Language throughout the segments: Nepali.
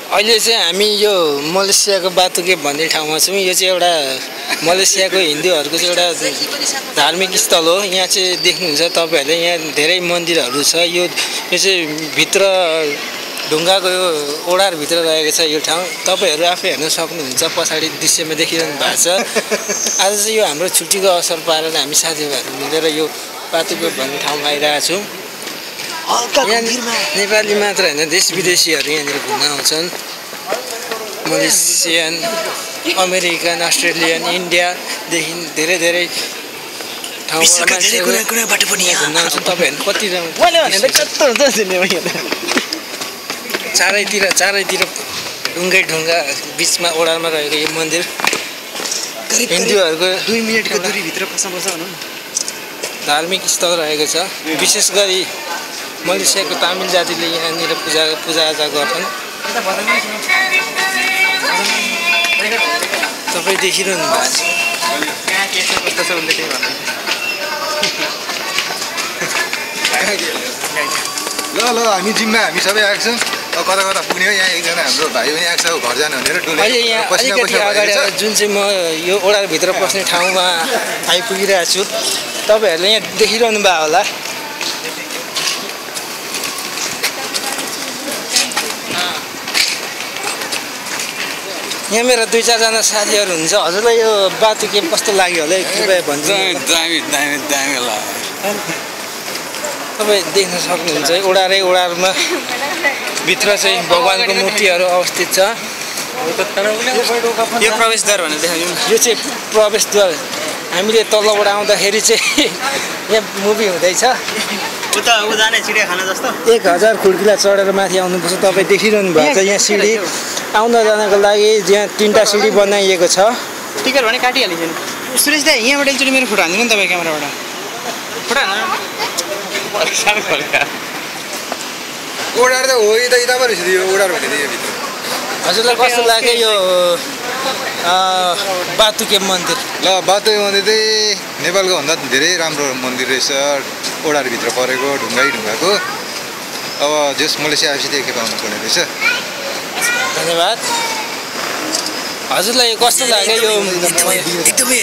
अहिले चाहिँ हामी यो मलेसियाको बातुके भन्ने ठाउँमा छौँ। यो चाहिँ एउटा मलेसियाको हिन्दूहरूको चाहिँ एउटा धार्मिक स्थल हो। यहाँ चाहिँ देख्नुहुन्छ तपाईँहरूले यहाँ धेरै मन्दिरहरू छ। यो चाहिँ भित्र ढुङ्गाको यो ओडारभित्र रहेको छ यो ठाउँ। तपाईँहरू आफै हेर्न सक्नुहुन्छ, पछाडि दृश्यमा देखिरहनु भएको छ। आज चाहिँ यो हाम्रो छुट्टीको अवसर पारेर हामी साथीभाइहरू मिलेर यो बातुके भन्ने ठाउँमा आइरहेका छौँ। यहाँ नेपाली मात्र होइन, देश विदेशीहरू यहाँनिर घुम्न आउँछन्। मलेसियन, अमेरिकन, अस्ट्रेलियन, इन्डियादेखि धेरै धेरै ठाउँबाट मान्छेहरू घुम्न आउँछन्। तपाईँहरू कति चारैतिर ढुङ्गै ढुङ्गा बिचमा ओडारमा रहेको यो मन्दिर हिन्दूहरूको 2 मिनेटको दूरीभित्र बस्नुपर्छ भनौँ न, धार्मिक स्थल रहेको छ। विशेष गरी मलेसियाको तामिल जातिले यहाँनिर पूजाआजा गर्छन्। तपाईँ देखिरहनु भएको छ। ल हामी जिम्मा हामी सबै आएको छौँ। कता कता पुग्ने हो। यहाँ एकजना हाम्रो भाइ पनि आएको छ घर जानु भनेर अहिले यहाँ अलिकति अगाडि जुन चाहिँ म यो ओडारभित्र पस्ने ठाउँमा आइपुगिरहेको छु। तपाईँहरूले यहाँ देखिरहनु भयो होला। यहाँ मेरा 2-4जना साथीहरू हुन्छ। हजुरलाई यो बातुके कस्तो लाग्यो होला कृपया भनिदिनु। दामी लाग्यो। तपाईँ देख्न सक्नुहुन्छ ओडारमा भित्र चाहिँ भगवानको मूर्तिहरू अवस्थित छ। यो प्रवेशद्वार भनेर देखाउनु। यो चाहिँ प्रवेशद्वार। हामीले तलबाट आउँदाखेरि चाहिँ यहाँ मुभी हुँदैछ। उता जाने चिडियाखाना जस्तो 1000 खुड्किला चढेर माथि आउनुपर्छ। तपाईँ देखिरहनु भएको छ यहाँ सिँढी। आउन जानको लागि यहाँ 3टा सिँढी बनाइएको छ। टिकट भने काटिहालिन्छ नि। सुरेश दाइ यहाँबाट एकचोटि मेरो फोटो हान्दिनु नि तपाईँ क्यामेराबाट। फोटो हाल्नु ओडार त हो यता पो रहेछ यो ओडार भन्ने यो भित्र। हजुरलाई कस्तो लाग्यो यो बातुके मन्दिर? ल बातुके मन्दिर चाहिँ नेपालको भन्दा धेरै राम्रो मन्दिर रहेछ। ओडारभित्र परेको ढुङ्गाको। अब जस मलेसिया आएपछि देखे पाउनु पर्ने रहेछ। धन्यवाद। हजुरलाई कस्तो लाग्यो यो? एकदमै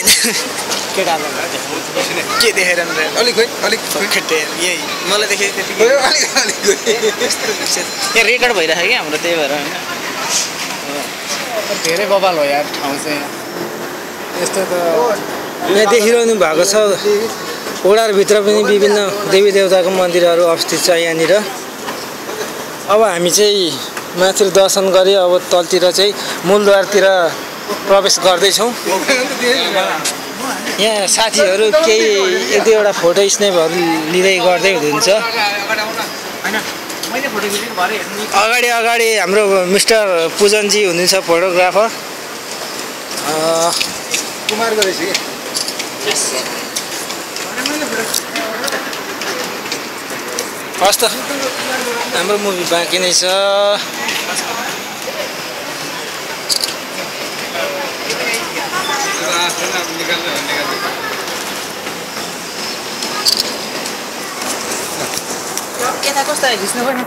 के देखेर अलिक यही मलाई देखेँ त्यतिकै यहाँ रेकर्ड भइरहेको क्या हाम्रो, त्यही भएर होइन। धेरै बवाल हो यार ठाउँ चाहिँ यस्तो त। यहाँ देखिरहनु भएको छ ओडारभित्र पनि विभिन्न देवी देवताको मन्दिरहरू अवस्थित छ यहाँनिर। अब हामी चाहिँ माथि दर्शन गरी अब तलतिर चाहिँ मूलद्वारतिर प्रवेश गर्दैछौँ। यहाँ साथीहरू केही 1-2वटा फोटो स्न्यापहरू लिँदै गर्दै हुनुहुन्छ। अगाडि हाम्रो मिस्टर पुजनजी हुनुहुन्छ फोटोग्राफर। कुमारको रहेछ कि हस् त हाम्रो मुभी बाँकी नै छ। यता कस्तो खिच्नु पर्ने